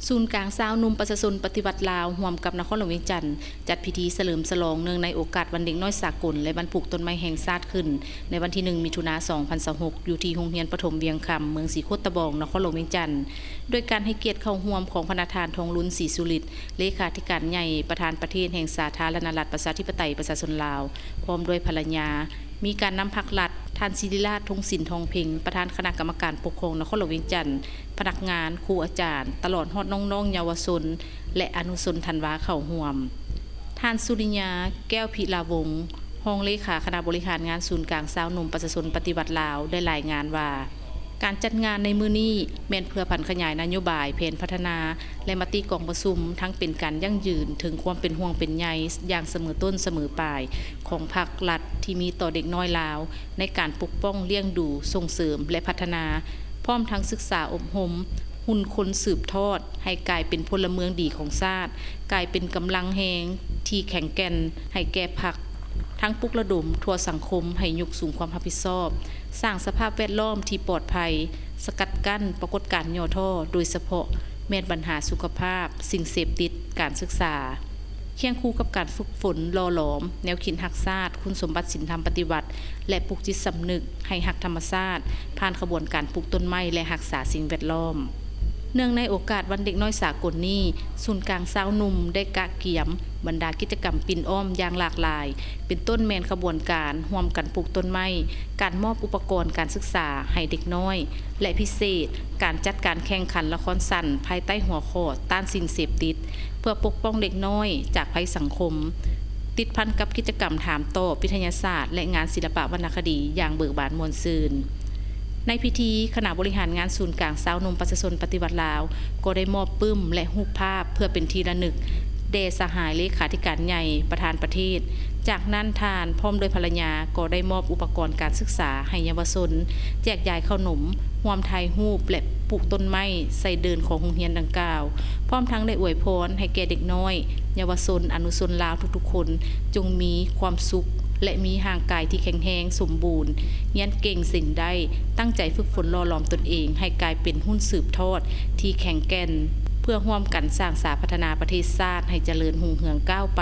ສູນກາງຊາວໜຸ່ມປະຊາຊົນປະຕິວັດລາວ ຮ່ວມກັບນະຄອນຫຼວງວຽງຈັນ ຈັດພິທີສະເຫຼີມສະຫຼອງເນື່ອງໃນໂອກາດວັນເດັກນ້ອຍສາກົນ ແລະ ວັນປູກຕົ້ນໄມ້ແຫ່ງຊາດຂຶ້ນ ໃນວັນທີໜຶ່ງ ມິຖຸນາ ສອງພັນຊາວຫົກ ຢູ່ທີ່ໂຮງຮຽນປະຖົມວຽງຄຳ ເມືອງສີໂຄດຕະບອງ ນະຄອນຫຼວງວຽງຈັນ ໂດຍການໃຫ້ກຽດເຂົ້າຮ່ວມຂອງພະນະທ່ານ ທອງລຸນ ສີສຸລິດ ເລຂາທິການໃຫຍ່ ປະທານປະເທດແຫ່ງສາທາລະນະລັດປະຊາທິປະໄຕປະຊາຊົນລາວ ພ້ອມດ້ວຍພັນລະຍາ, ມີການນຳພັກລັດ, ທ່ານ ສິລິລາດ ທົງສິນທອງເພັງ ປະທານຄະນະກຳມະການປົກຄອງນະຄອນຫຼວງວຽງຈັນ, ພະນັກງານ, ຄູອາຈານ, ຕະຫຼອດຮອດນ້ອງໆເຍົາວະຊົນ ແລະ ອະນຸຊົນທັນວາເຂົ້າຮ່ວມ. ທ່ານ ສຸລິຍາ ແກ້ວພິລາວົງ ຮອງເລຂາຄະນະບໍລິຫານງານສູນກາງຊາວໜຸ່ມປະຊາຊົນປະຕິວັດລາວ ໄດ້ລາຍງານວ່າ, ການຈັດງານໃນມື້ນີ້ແມ່ນເພື່ອຜັນຂະຫຍາຍນະໂຍບາຍ, ແຜນພັດທະນາ ແລະ ມະຕິກອງປະຊຸມ ທັງເປັນການຢັ້ງຢືນເຖິງຄວາມເປັນຫ່ວງເປັນໃຍຢ່າງສະເໝີຕົ້ນສະເໝີປາຍຂອງພັກລັດທີ່ມີຕໍ່ເດັກນ້ອຍລາວ ໃນການປົກປ້ອງ, ລ້ຽງດູ, ສົ່ງເສີມ ແລະ ພັດທະນາ, ພ້ອມທັງສຶກສາອົບຮົມຮຸ່ນຄົນສືບທອດ ໃຫ້ກາຍເປັນພົນລະເມືອງດີຂອງຊາດ, ກາຍເປັນກຳລັງແຮງທີ່ແຂງແກ່ນໃຫ້ແກ່ພັກ, ທັງປຸກລະດົມທົ່ວສັງຄົມໃຫ້ຍົກສູງຄວາມຮັບຜິດຊອບ, ສ້າງສະພາບແວດລ້ອມທີ່ປອດໄພ, ສະກັດກັ້ນປາກົດການຫຍໍ້ທໍ້, ໂດຍສະເພາະແມ່ນບັນຫາສຸຂະພາບ, ສິ່ງເສບຕິດ, ການສຶກສາ, ຄຽງຄູ່ກັບການຝຶກຝົນຫຼໍ່ຫຼອມແນວຄິດຮັກຊາດ, ຄຸນສົມບັດສິນທຳປະຕິວັດ ແລະ ປຸກຈິດສຳນຶກໃຫ້ຮັກທຳມະຊາດ ຜ່ານຂະບວນການປູກຕົ້ນໄມ້ ແລະ ຮັກສາສິ່ງແວດລ້ອມ. ເນື່ອງໃນໂອກາດວັນເດັກນ້ອຍສາກົນນີ້, ສູນກາງຊາວໜຸ່ມໄດ້ກະກຽມບັນດາກິດຈະກຳປິ່ນອ້ອມຢ່າງຫຼາກຫຼາຍ, ເປັນຕົ້ນແມ່ນຂະບວນການຮ່ວມກັນປູກຕົ້ນໄມ້, ການມອບອຸປະກອນການສຶກສາໃຫ້ເດັກນ້ອຍ ແລະ ພິເສດ, ການຈັດການແຂ່ງຂັນລະຄອນສັ້ນພາຍໃຕ້ຫົວຂໍ້ຕ້ານສິ່ງເສບຕິດ ເພື່ອປົກປ້ອງເດັກນ້ອຍຈາກໄພສັງຄົມ, ຕິດພັນກັບກິດຈະກຳຖາມຕອບ, ວິທະຍາສາດ ແລະ ງານສິລະປະວັນນະຄະດີຢ່າງເບີກບານມ່ວນຊື່ນ. ໃນພິທີ, ຄະນະບໍລິຫານງານສູນກາງຊາວໜຸ່ມປະຊາຊົນປະຕິວັດລາວ ກໍໄດ້ມອບປຶ້ມ ແລະ ຮູບພາບເພື່ອເປັນທີ່ລະນຶກແດ່ສະຫາຍເລຂາທິການໃຫຍ່ ປະທານປະເທດ. ຈາກນັ້ນທ່ານພ້ອມດ້ວຍພັນລະຍາກໍໄດ້ມອບອຸປະກອນການສຶກສາໃຫ້ເຍົາວະຊົນ, ແຈກຢາຍເຂົ້າໜົມ, ຮ່ວມຖ່າຍຮູບ ແລະ ປູກຕົ້ນໄມ້ໃສ່ເດີ່ນຂອງໂຮງຮຽນດັ່ງກ່າວ, ພ້ອມທັງໄດ້ອວຍພອນໃຫ້ແກ່ເດັກນ້ອຍ, ເຍົາວະຊົນ, ອະນຸຊົນລາວທຸກໆຄົນ ຈົ່ງມີຄວາມສຸກ ແລະ ມີຮ່າງກາຍທີ່ແຂງແຮງສົມບູນ, ຮຽນເກັ່ງເສັງໄດ້, ຕັ້ງໃຈຝຶກຝົນຫຼໍ່ຫຼອມຕົນເອງໃຫ້ກາຍເປັນຮຸ່ນສືບທອດທີ່ແຂງແກ່ນ, ເພື່ອຮ່ວມກັນສ້າງສາພັດທະນາປະເທດຊາດໃຫ້ຈະເລີນຮຸ່ງເຮືອງກ້າວໄປ.